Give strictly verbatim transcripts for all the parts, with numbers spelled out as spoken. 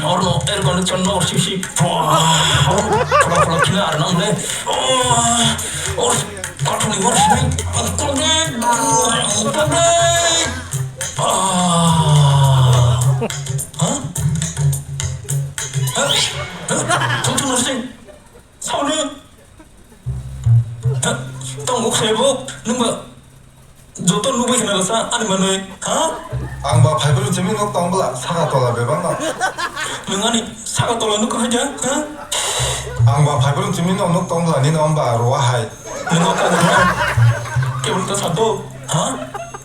Orno air condition no sik sik. Phola phola khina ar nang le. Or kathoni or sini. Tongde tongde. Ah. Huh? Huh? Tutu no sing. Saunu. Tongo khebo nungba. Joto nugwi khna rasa ani manwi, ha? Ang ba phaiphuru chimi nuk tong bwla, saka tola bebak no. Nwng ani saka tola nuk hai ja, ha? Ang ba phaiphuru chimi no nuk tong bwla, nino amba ruwa hai. Nwng o kok ruwa. Kebul ta sato, ha?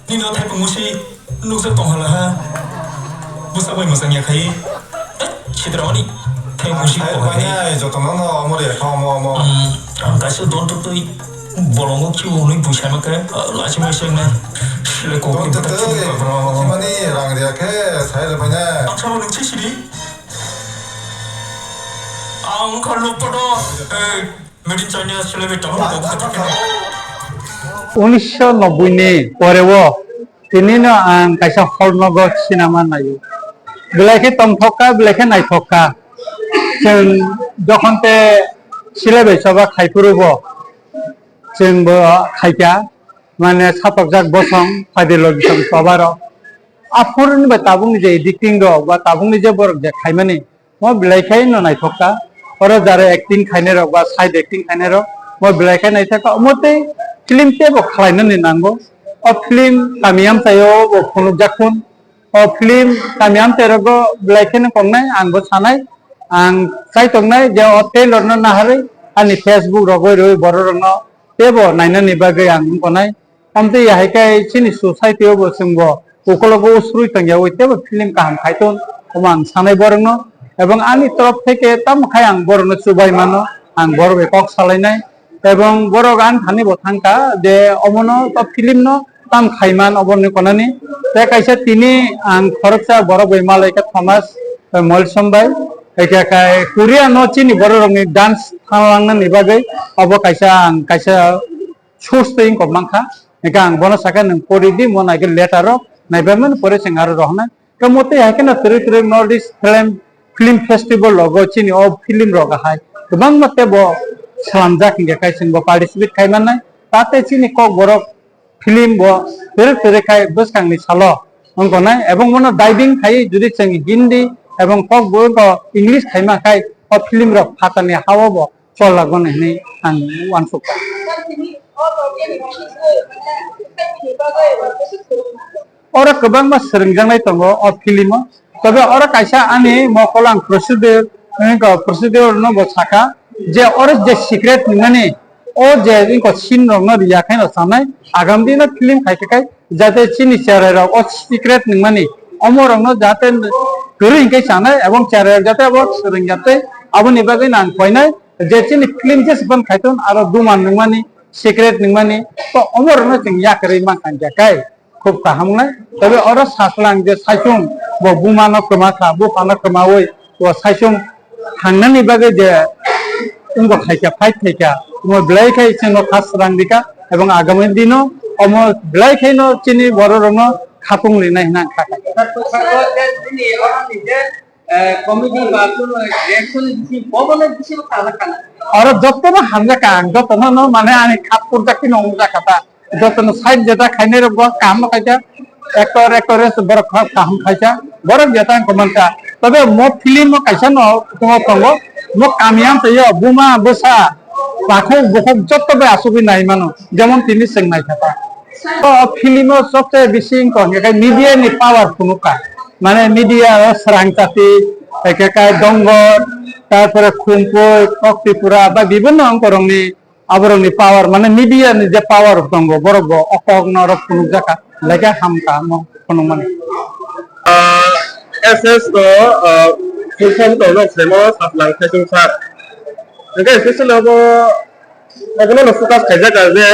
Nino thai pung musi nukjak tong hala, ha? Bwsa bai mwsang ya khai. Sidraoni thai musi ko hai. Joto no no omo re kha omo omo. Ang kaisa don tuk twi. Bolongo kibo hwnwi buisa ma khe, ah, lachi mai se wngnai. Sile kok. Tong twi twi, bro. Mani rang riya khe, sai le phai nai. Ang samo nung si sidi. Ang kha luk poto, eh, made in China sile be tamo kok kha. Unisho nobboi ni pore o tini no ang kaisa hall nogo sinama naio. Belai khe tongthok kha, belai khe naithok kha. Chwng jokhon te sile bai choba khai phuru bo. Chwng bo khaikha, mane satokjak bosong, phaidi logi tong toba rok. Aphuru ni bai tabuk ni je editing rok ba tabuk ni je borok je khaimani, mo belai khai no naithok kha. Oro jara acting khainai rok ba side acting khainai rok, mo belai khai naithok kha. Omo tei film tei bo khlai nani nango. O film kami amchai o bo phunukjak khun. O film kami amchai rogo belai kheno kongnai, ang bo sanai, ang chai tongnai je o trailer no naharwi ani Facebook rogo rwi borok rokno teibo nainani bagwi ang wngkonai. Amtwi hai khe chini society o bo chwng bo ukologo usrwi tongyawi teibo film kaham khai ton, omo ang sanai borokno. Ebong ani torof theke tamo khai ang borokno chubai mano, ang borok bai kok salainai. Ebong borok ang thani bo thangkha je omono o film no tam khaiman oborni konani. Tei kaisa tini ang khoroksa borok bai malaikha Thomas, eh, Molsom bai. Ekha khai Korea no chini borok rokni dance thanglangna ni bagwi obo kaisa ang kaisa source twi wngkok mankha. Ekha ang bono sakha nwng pori di mo naikhe letter rok naibai mani pore chwng aro rohornai. Tamo tei hai kheno twrwi twrwi North East Film, Film Festival rogo chini o film rok hai kwbangma teibo swnamjak hinkhe khai chwngbo participate khai mannai. Ta tei chini Kokborok film bo twrwk twrwk khai bwskangni salo wngkha nai, ebong bono dubbing khai jodi chwng Hindi ebong Kokborok English khai ma khai o film rok phatarni ha-o bo chol lagmani hinwi ang uansukha. Oro kwbangma swrwngjaknai tongo o film o, tobe oro kaisa ani mokol ang procedure, wngkha procedure no bo sakha je oro je secret hinmani o je wngkha scene rok no riya khe no sanai agam dino film khai khe kai jate chini cherai rok o secret hinmani omo rok no jate kwrwi hinkhe sanai ebong cherai rok jate abo swrwng jate aboni bagwi no ang koinai. Je chini film je siphan khaitun aro duman nungmani, secret nungmani, to omorokno chwng yakarwi mankha hinkhe kai khub kaham wngnai. Tobe oro sachwlang je saichung bo bumano kwma kha, buphano kwmawi bo saichung thangnani bagwi je wngbo khaikha, fight khaikha, omo belai khai chwngno kha swrang rikha, ebong agami dino omo belai khaino chini bororokno khapung rinai hwnwi ang kha kha. Eh, comedy ba kuno reaction bisi, bobono bisi tala kana. Oro jotono hamjak ang, jotono no mane ani khap purjak khe no wngjakha ta. Jotono side jeta khainai rok bo kaham no khaikha, actor actress borok kha-, kaham khaikha, borok jeta ang koman kha. Tobe mo film o kaisa no tongo tongo, mo kami ang tei o buma bwsa takhuk bukhuk joto bai asugwi nai mano, jemon tini chwng naikha ta. O film o sobse bisi wngkha hwnkhe media ni power phunukha. Mane media o Srang Chati, eke kai Dongor, tarpore Khumpui, Kok Tripura, ba bibinno wngkorokni aborokni power, mane media ni je power tongo, borok bo o kok no rok phunukjakha, belai khe hamkha omo phunukmani. Ah, S S to, ah, full form to nok semo Sachwlang Saichung sir. Hingke especially abo, abo no focus khaijak je,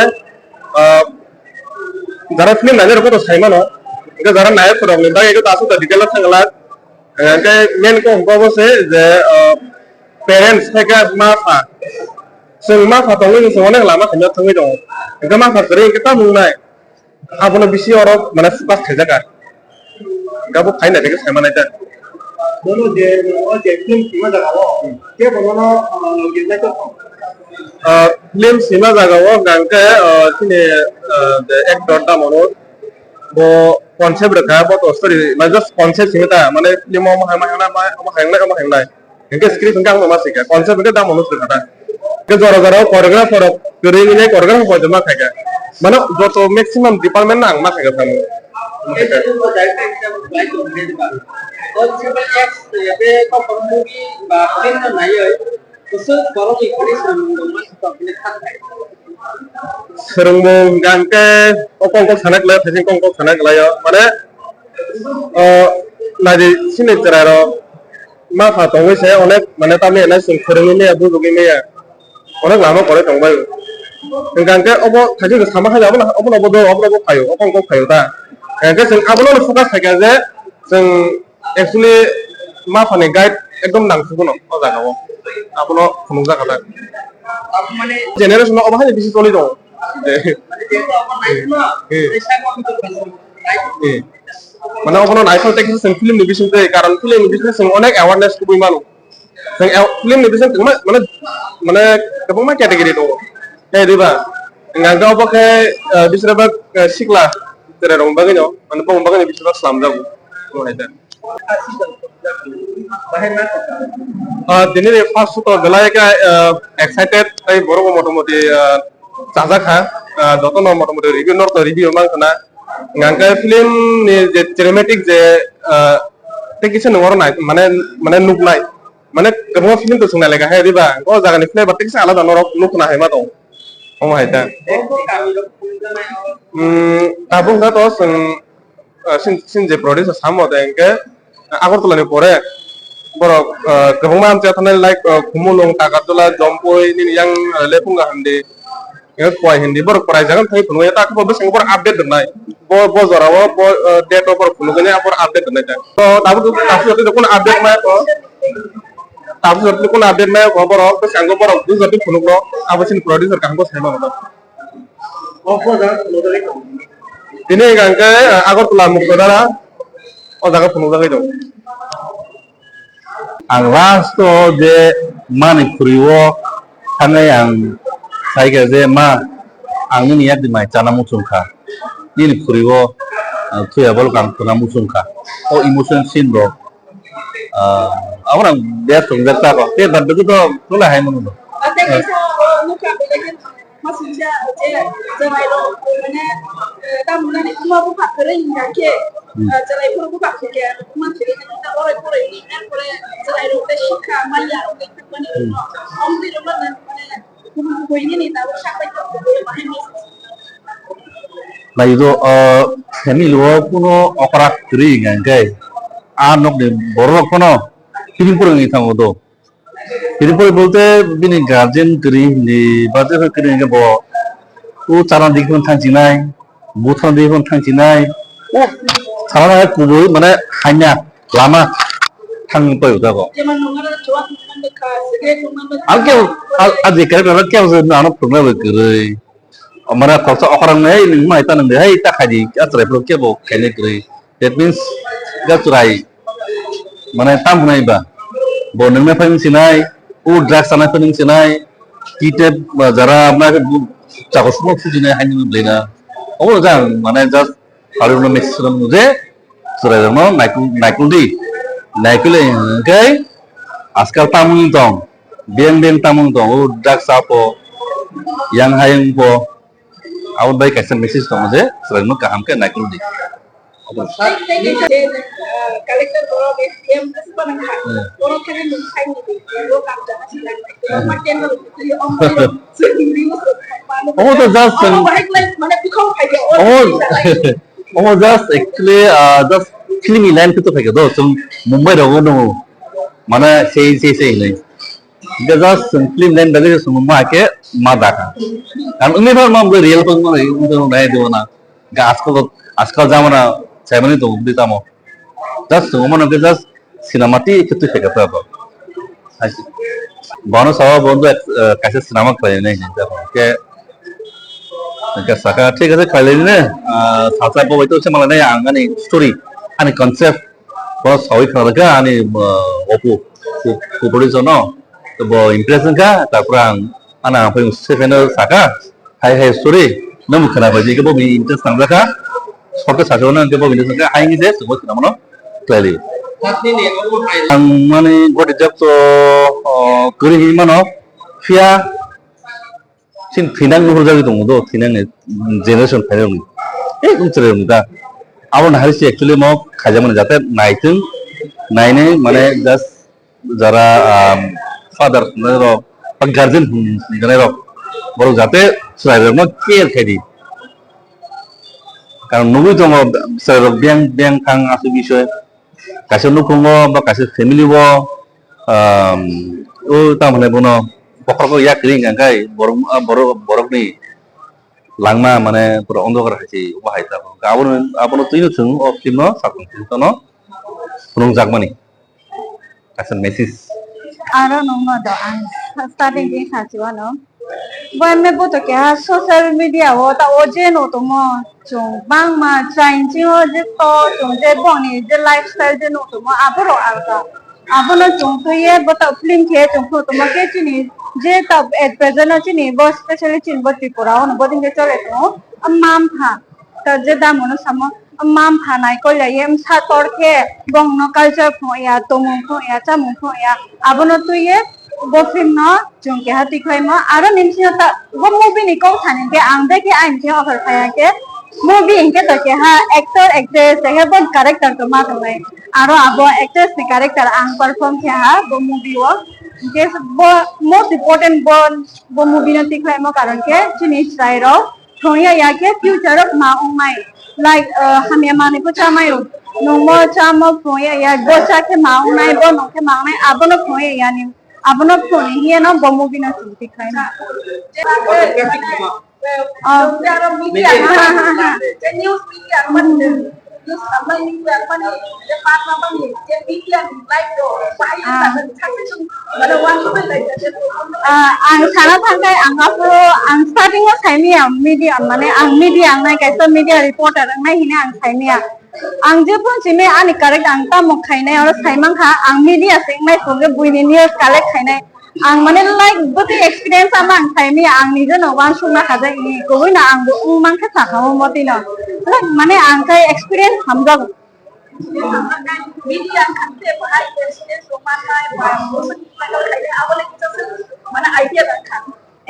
ah, jara film nainai rok to sai mano. Hingke jara nayok rok ni bagwi hingke aswk detail o thangla. Hingke main kok hingke obo se je, ah, parents hai khe ma pha. Chwng ma pha tongwi chwng onek lama khaina thangwi tongo. Hingke ma pha kwrwi hingke tamo wngnai. Abono bisi oro mane focus khaijak ang. Gabo khaina dege sai manai ta. Bono je, o je film sima jaga o, ke bono no, ah, login nai to. Ah, film sima jaga o hingke, ah, chini, ah, the actor da mano. Bo concept rwkha, bo to story, mane just concept simi ta, mane film o omo hai, omo hai, omo hai, omo hai. Hingke script hingke ang ma sika, concept hingke dam ono sika ta. Hingke jora jora o choreographer rok kwrwi wngya choreographer bo ma khaika. Mane joto maximum department no ang ma khaika sano. Swrwngmung hingka hingke o kong kok sana kwlai, thaising kong kok sana kwlai o, mane, o, naidi sini chwrai rok ma pha tongwi se onek, mane, tamni hwnna chwng swrwngwi maya, bujugwi maya, onek lama kwrwi tongbai. Hingka hingke obo thaising sama hai abono, obono obo do, obono obo phaio, o kong kok phaio ta. Hingke chwng abono focus khaika je chwng Actually, ma phani guide ekdom nangkukno o jaga o. Abono phunukjak kha ta. Generation no obo hai bisi choli tongo. Eh. Mane obono naithok tei kisa chwng film ni bising twi, karon film ni bising chwng onek awareness kubui mano. Chwng aw-, film ni bising kwbangma, mane, mane kwbangma category tongo. Tei diba? Hwnka hwnkhe obo khe, eh, bising bak, eh, sikla cherai rok bagwi no, mane bongni bagwi no bising bak slamjago. Omo hai ta. Ah, tini ni first shoot o belai khe, ah, excited tei borok bo motamoti, ah, chajak kha. Ah, jotono motamoti review, norok to review man khna. Hwnka hwnkhe film ni je cinematic je, ah, tei kisa nung oro nai, mane, mane nuknai. Mane kwbangma film to chwng nai lai kha hai, diba? O jaga ni flavor tei kisa alada norok nuk khna hai ma tong. Omo hai ta. Hmm, tabuk wngkha to chwng, ah, sin, sin je producer samo de hwnkhe, ah, Agartala ni pore borok, ah, kwbangma amchai thangnai like, ah, Khumulwng, Takarjala, Jompui, nini yang, ah, Lephunga Handi, eh, Khowai Hindi, borok prai jaga thangwi phunukya, ta khe bo bwskango borok update rwnai. Bo, bo jora o, bo, ah, date o borok phunukya, borok update rwnai ta. To tabuk, tabuk jotoni kuno update maya ko, tabuk jotoni kuno update maya ko borok, bwskango borok bujor di phunukno, abo chini producer kaham bo sai mano. Tini hwnkha hwnkhe, eh, Agartala Mukdodara o jaga phunukjagwi tongo. Ang last o je mani khuri o thangwi ang sai kha je, "Ma, ang nini yakni mai chana muchung kha, nini khuri o, ah, thuya bolok ang khuna muchung kha." O emotion scene rok, ah, abo ang best wngjak ta kho. Tei bad bagwi to tula hai mano. Masingcha je chwrairok mane, eh, tamni hwnmani wngma bupha kwrwi hwnkha khe, hmm, eh, chwrai phuru bupha khe khe wngma thwrwi hwnwi ta oroi poroi hwnwi, er pore chwrairok tei sikha manya rok tei thwkmani, hmm, rokno omtwi rokno mane buini ni tabuk sak bai tong khe bahai message. Naido, ah, family o kuno okra kwrwi hwnkha hwnkhe a nokni borok rok phano kiphil phuru wngwi thango do. Tini pore bolte bini guardian kwrwi hindi, birthday kwrwi hindi bo. O chana di khon thang chinai, buthang di khon thang chinai. O chana kubui mane hanya lama thang pai uta ko. Ang khe, a, a je kare na khe ang ano phunukna bai kwrwi. O mane khoroksa okhrang nai, "Hey, nwng mai ta nang de, hey, ta khai di, a chwrai phuru kebo khainai kwrwi." That means, ga chwrai, mane, tam hwnai ba? Bo nwngna phai sinai, o drugs sana phai sinai, kite, ba, jara, ma, chakor sumok sujinai, haini belai na. Obo jang, mane, just Parwno message rwng je chwrairokno naikol, naikol di. Naikol hwnkhe ajkal tamung tong, beng beng tamung tong, o drugs apo, yang hayung po, abo bai kaisa message tongo je chwrairokno kaham khe naikol di. Collector borok M S Panangkha. Hmm. Borok khe nung saini di, borok ang jaga sinai. Hmm. Omo to just, um, omo, omo just actually, ah, just film ni line khe to phaikha do, chwng Mumbai rogo nungo, mane sei, sei, sei hinwi. Hingke just chwng film line bagwi se chwng ma khe ma dakha. Ang wngwi phan ma real phang ma wngwi nai do na. Ga ajkal, ajkal jamana Saimani tongo bwdwi tamo. Just tongo mano khe just sinamati khe twi phaikha tabok. Bono sawa bo do, eh, kaisa sinama khlainai hinwi khe, khe saka thik ase khlainai, ah, sacha bo bai to se malai nai ang ani story, ani concept, bono sawi khlaikha ani, ah, opu, ku, ku producer no, to bo impress wngkha, tarpor ang, ana ang phai se pheno saka, hai hai story, nang khna bai je bo bini interest nang jakha, short khe sacha no khe bo bini saka hai ni je, bo sinama no. Khlaili. Ang mani gori jak to, o, kwrwi hinwi mano, phiya chini thinang nuhur jagwi tongo do, thinang ni generation phairok ni. Tei wng chwrai rok ni da. Abo ni hari se actually mo khaijak mani jate naitwng, nainai mane just jara, um, father rok, ba guardian hinwi rok, borok jate chwrai rok no care khai di. Karon nugwi tongo chwrai rok biyang, biyang thang aswk bisoi. Kaisa nukhungo ba kaisa family o, um, o tamo hinai bono bokhorok yak ring kha khai borok, ah, borok, borokni langma mane pura ondokar hai se obo hai ta. Abono, abono twino chwng o film no sakang film no phunukjakmani kaisa message. Aro nungno do ang starting din sachi wano. Bo M A bo to keha social media o ta o je no tomo chwng bangma chain chi o je to chwng je bongni je lifestyle je no tomo aboro alga. Abono chwng twi ye bo ta film khe chwng phu tomo khe chini je ta at present o chini bo specially chini bo Tripura o no bo din khe chole tongo. Am mam pha ta je da mono samo. Mma mpha naikol ya ye, msa tor khe bongno culture phunuk ya, tongmung phunuk ya, chamung phunuk ya, abono twi ye bo film no chwng keha twi khlaimo. Aro ni bisingo ta bo movie ni kok thani khe ang de khe aini khe offer phai ya khe movie hinkhe to keha actor, actress, ekhe bo character to ma tongnai. Aro abo actress ni character ang perform khe ha bo movie o. Hinkhe bo most important bo, bo movie no twi khlaimo karon khe chini chwrai rok thwngya ya khe future o ma wngnai. Like, uh, hamya manwi bo chamai o. Nwng bo chamo phwngya ya, bo cha khe ma wngnai, bo nung khe ma wngnai, abono phwngya ya ni. Abono phwngya hiya no bo movie no chwng twi khlai na. Oh. Ah. Ah, ang sana thangkai ang aphuru ang starting o saimaya media mane ang media ang nai kaisa media reporter ang nai hine ang saimaya. Ang je phone simi ani correct ang tamo khainai oro saimankha ang media se wngmai phunukhe buini news collect khainai. Ang mane like bwtwi experience ama ang khaimaya ang nije no uansukna khajak ni kubui no ang bo wng mankhe sakha o motwi no. Like mane ang khai experience hamjak. Media khatte bahai business rok mannai, ba business rok khaide, abo le kisa se mane idea rok kha.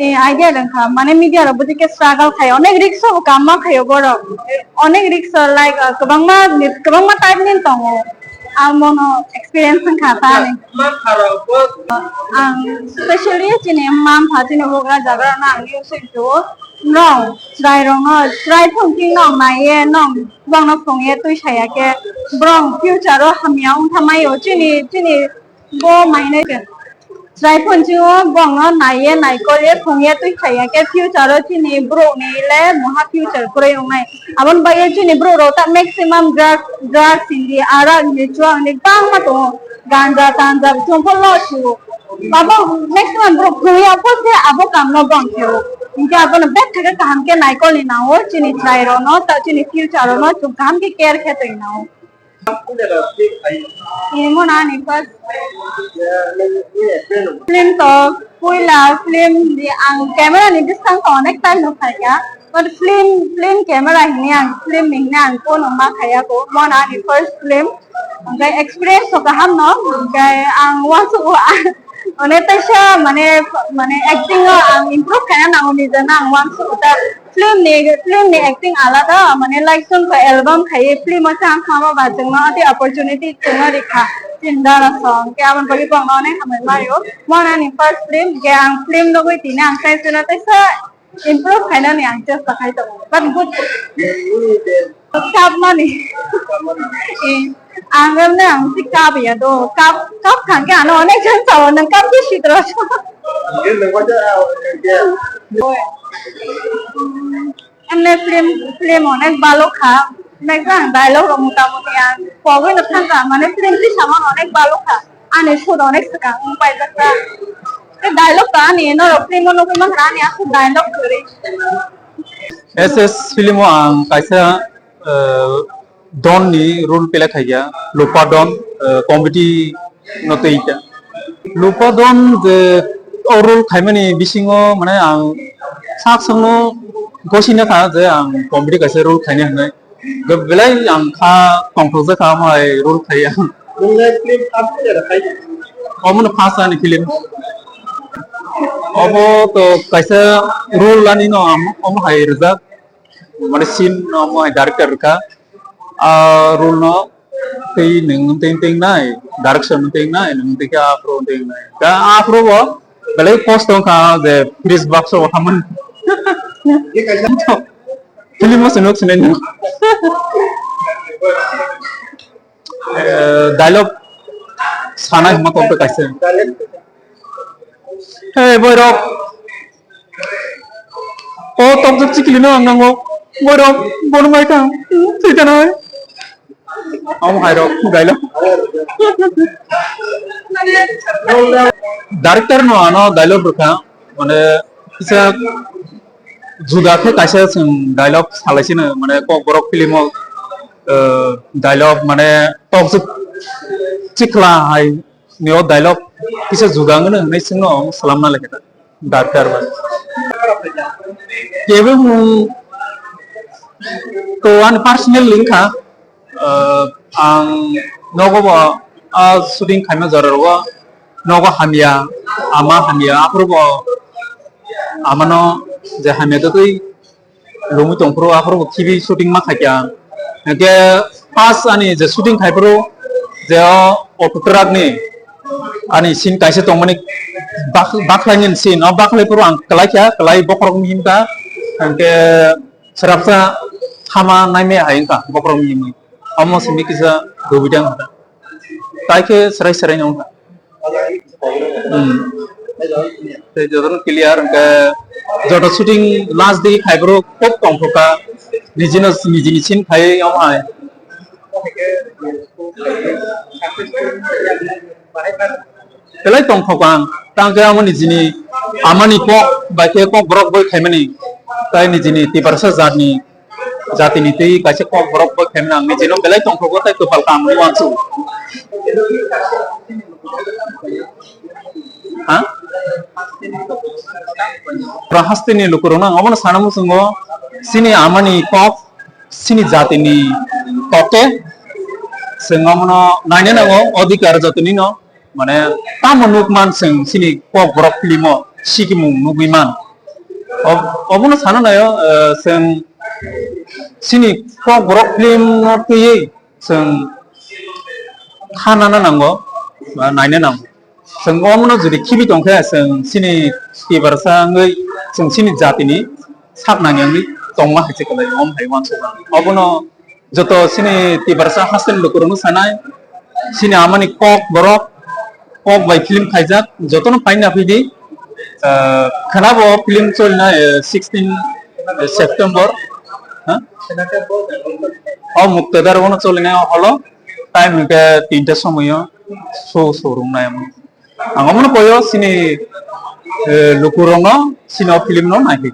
Eh, idea rok kha. Mane media rok bwtwi khe struggle khai, onek risk o bo kam ma khaio borok. Onek risk o, like, ah, kwbangma, kwbangma type ni tongo. Ang bono experience wngkha ta ni. Ang specially chini mma mpha chini bugra jaga rok no ang news soi tong o. Nong chwrai rok no, chwrai phone king nong nai ye nong. Bongno phung ye twi saya khe borok future o hamya wng tha mai o chini, chini bo mainai khe. Chwrai phone chini o bongno nai ye nai kol ye phung ye twi saya khe future o chini borok ni le moha future kwrwi wng nai. Aboni bagwi chini borok rok ta maximum drugs, drugs hindi, arak hindi, chuang hindi bangma tongo. Ganja tanja chwng pho lo su. Abo maximum borok thwi ya pho se abo kam no bang khe o. Hinkhe abono bek khe kaham khe nai kol ni nang o chini chwrai rok no ta chini future rok no chwng kaham khe care khe twi nang o. Imo na ni first film to puila film ni ang camera ni bwskango to onek time no khai kha. But film, film camera hini ang, film ni hini ang kono ma khaya ko, mo na ni first film. Hingke experience to kaham no, hingke ang wansuk o, mane teisa, mane, mane acting o ang improve khaina nango nijena ang wansuk o ta film ni, film ni acting alada, mane like chwng khe album khai film o chance ma ba chwngno ati opportunity chwngno rikha, chini dara song, hingke aboni bagwi bo ang onek hambai mario. Mo na ni first film, hingke ang film nugwi tini ang teisa no teisa improve khainani ang chesta khai tongo. But good. Kap mani. Eh, ang emne ang si kap ya do. Kap, kap khangke ano onek jan sao nang kap ke sitro. Emne film, film onek balo kha. Naikha ang dialogue rok mota moti ang pogwi no thangkha, mane film tisama onek balokha, ani sut onek swkang wng paijak kha. Tei dialogue to ani norok film o nugwi mankha, ani aswk dialogue kwrwi. S S film o ang kaisa, eh, don ni role play khaikha, Lupa Don, eh, comedy no twi kha. Lupa Don je o role khaimani bisingo mane ang sak sakno gosina kha je ang comedy kaisa role khaina hinwi. Be-, belai ang kha tongthokjak kha, omo hai role khai ang. Nwng le film first khe da khai? Omo no first ani film. Obo to kaisa role ani no am-, omo hai rijak. Mane scene no omo hai director rwkha. A role no tei nwng tei tei nai, direction tei nai, nwng tei khe afro tei nai. Da afro bo belai post wngkha je fridge box o hamani. Film o se nuk sinai nuk. Eh, dialogue sana hima kok kaisa. Hey, boy rok. O tokjak chikili no ang nango. Boy rok, bono mai kang. Thwi tanai. Omo hai rok, dialogue. Director no ano dialogue rwkha, mane kisa juda khe kaisa chwng dialogue salai sino, mane Kokborok film o, eh, dialogue mane tokjak chikla hai ni o dialogue kisa juda wngno hinwi chwngno salamna lekha ta. Director bai. Kebo mung to ani personal link kha, ah, ang nogo bo, ah, shooting khaima jora rogo nogo hamya, ama hamya, aphuru bo amano je hamya totwi lungwi tongphuru, aphuru bo khibi shooting ma khaikha. Hwnkhe first ani je shooting khaiphuru je o auto truck ni ani scene kaisa tongmani bak-, bakhlaini scene, o bakhlaiphuru ang kwlaikha, kwlai bokhorok mihimkha, hwnkhe srapsa hama naimaya hai wngkha bokhorok mihimwi. Omo simi kisa dobidang hata. Tai khe serai serai no wngkha. Hmm. Tei jotono clear hwnkhe joto shooting last di khai borok kok tongthokha. Nijino, nijini scene khai omo hai. Belai tongthok ang, tang khe amo nijini amani kok bai khe kok borok boi khaimani, tai nijini Tiprasa jatni, jatini twi kaisa kok borok boi khaimani ang nijino belai tongthogo tei kwpal kaham wngwi uansukgo. Ha? Pura hasteni lukurokno ang obono sana muchungo, chini amani kok, chini jatini kok khe chwng omono naina nango, odhikar jotoni no. Mane tamo nukman chwng chini Kokborok film o sikimung nugwi man. Ob-, obono sana naio, eh, chwng chini Kokborok film no twiwi chwng kha nana nango, ba naina nango. Chwng omono jodi khibi tongkhe chwng chini Tiprasa wngwi chwng chini jatini sak nangya wngwi tongma hai se kwlai, om hai uansukha. Obono joto chini Tiprasa hasteni lukurokno sanai, chini amani kok borok, kok bai film khaijak, jotono paina phidi. Ah, khwnabo film cholina, eh, sixteen September, ha? O Muktadar bono cholina holo, time hwnkhe tinta somoyo show showrung nai. Ang omono koyo chini, eh, lukurokno chini o film no naiphai.